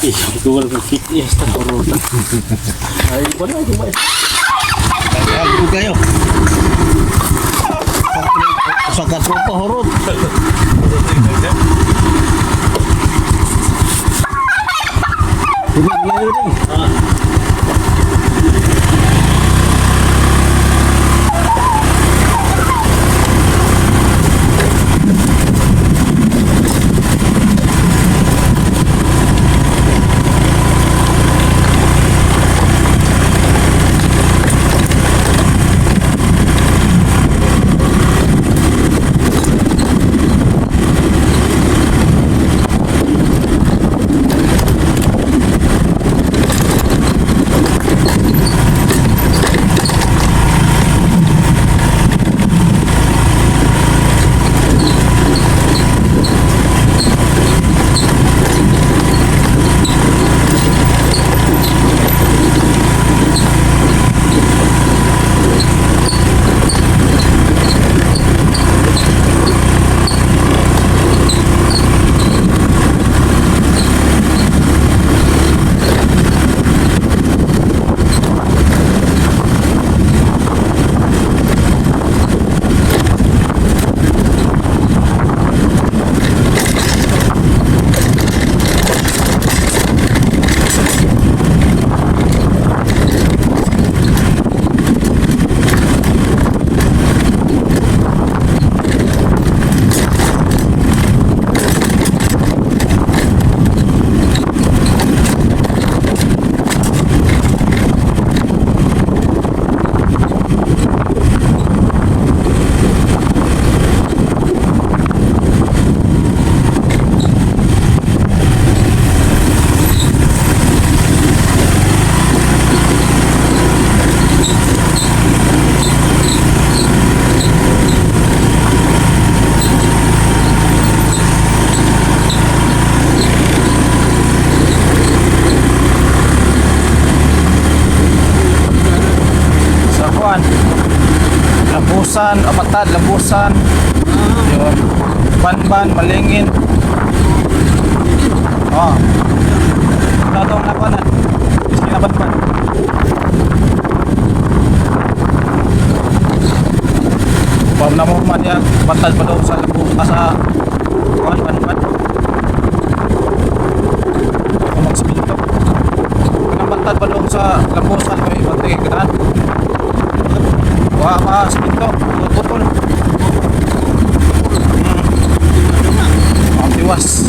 Ikaw ka kick yes ta korota. Ay, wala ko ba? Algo kayo. Sa katropa horot. Hindi layo rin. Sa kuan. Labusan, Amatad, Labusan. Yun. Banban, Malingin. Oh. Wala itong nakuanan. Sige na Banban. Pam na mo man yan. Batad pa daw sa labu, ah, sa kuan, Banban. Kung magsiminto. Kanang bantad pa doon sa Lambusan may bantay kadaan. Wa ma siminto, putol. Ang tiwas.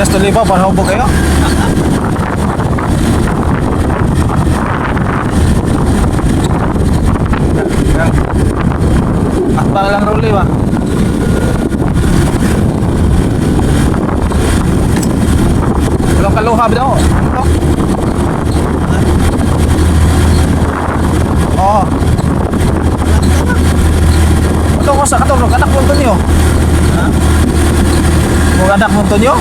Ernesto Liba, panhubog kayo? At para lang ruli ba? Walang kaluha ba daw? Ito? Oo. Ito ko sa katong anak mo Antonio. Ha? Kung anak mo Antonio?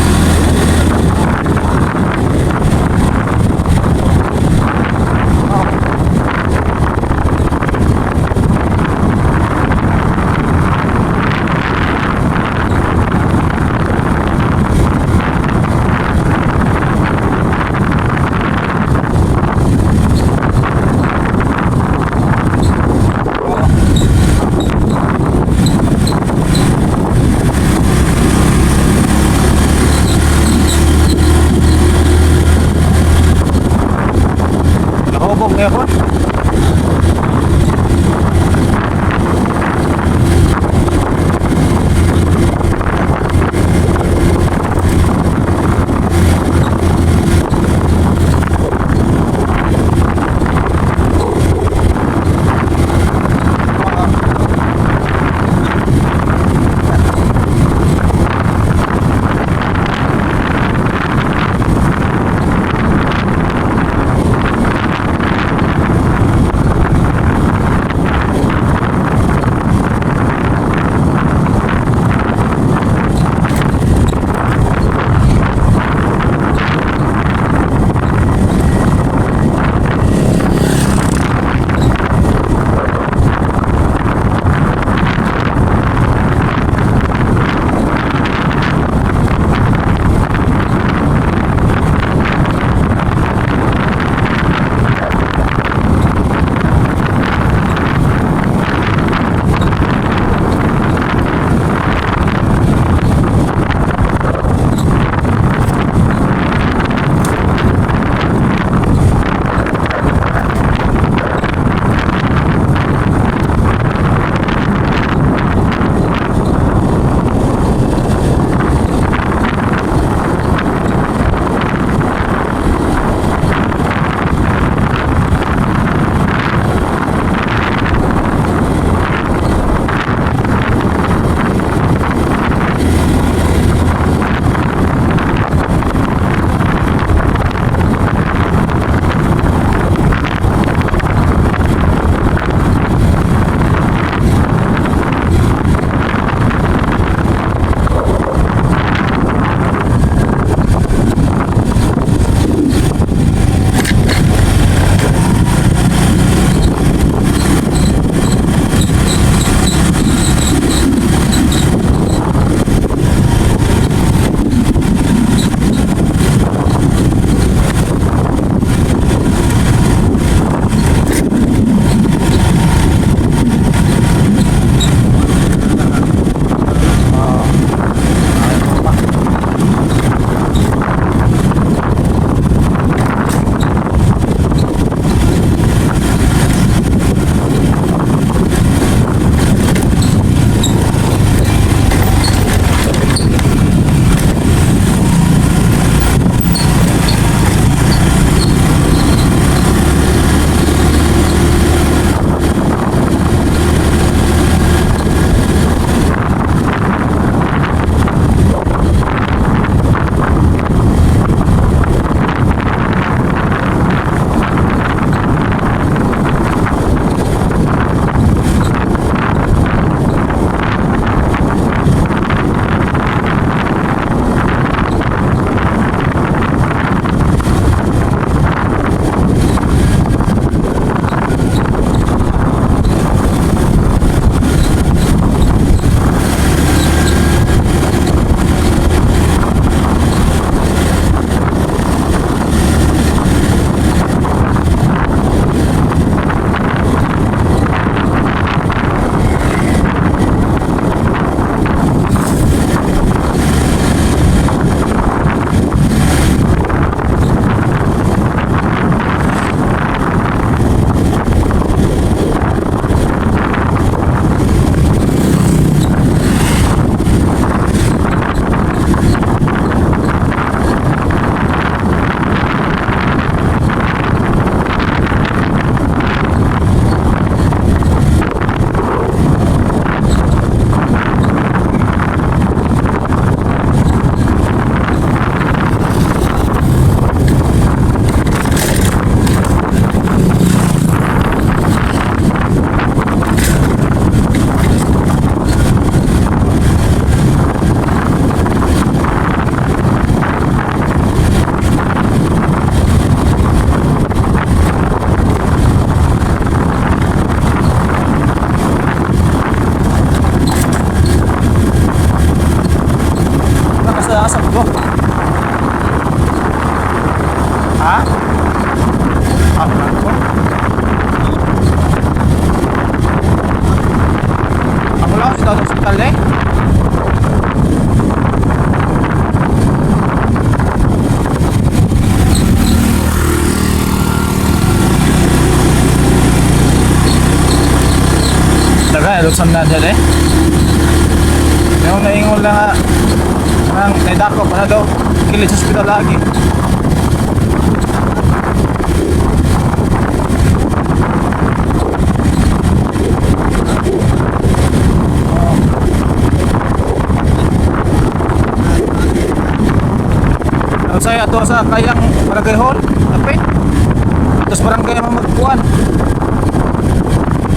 No, sa hospital eh. Daga, lutsan na dyan eh. Yung naingon lang nga, ang naidako pa na daw, kilid sa hospital lagi. Ang saya ato sa kayang barangay hall, tapit. Tapos barangay ang magkuan.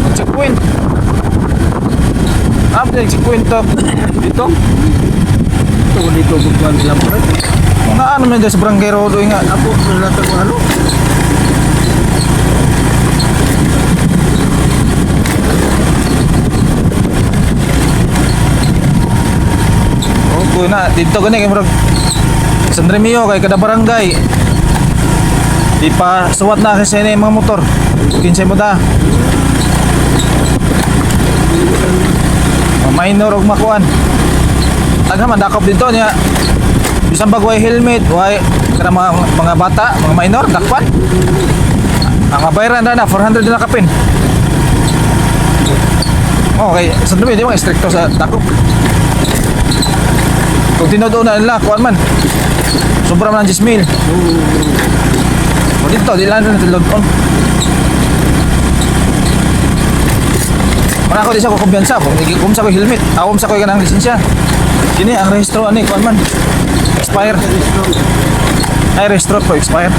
Mag-checkpoint. Ah, checkpoint to. Dito. Ito dito magkuhan sila pre. Kung naano man dyan sa barangay road nga. Ako na natin ano. Okay na, dito gani kay murag San Remio kay kada barangay. Di pa suwat na kasi na yung mga motor. Kinsay mo da. Mga minor og makuan. Tagha man dakop dito niya. Bisan pag way helmet, way kada mga bata, mga minor dakpan. Ang mabayaran na na 400 na kapin. Okay, San Remio di mga stricto sa dakop. Kung tinuod na nila, kuan man. Sobra man ang 10,000. O dito, di lang na tinuod on. Wala ko di sa ko kumpiyansa, kung kung sa ko helmet, ako sa ko kanang lisensya. Kini ang rehistro ani kuan man. Expire. Ay, rehistro po expire.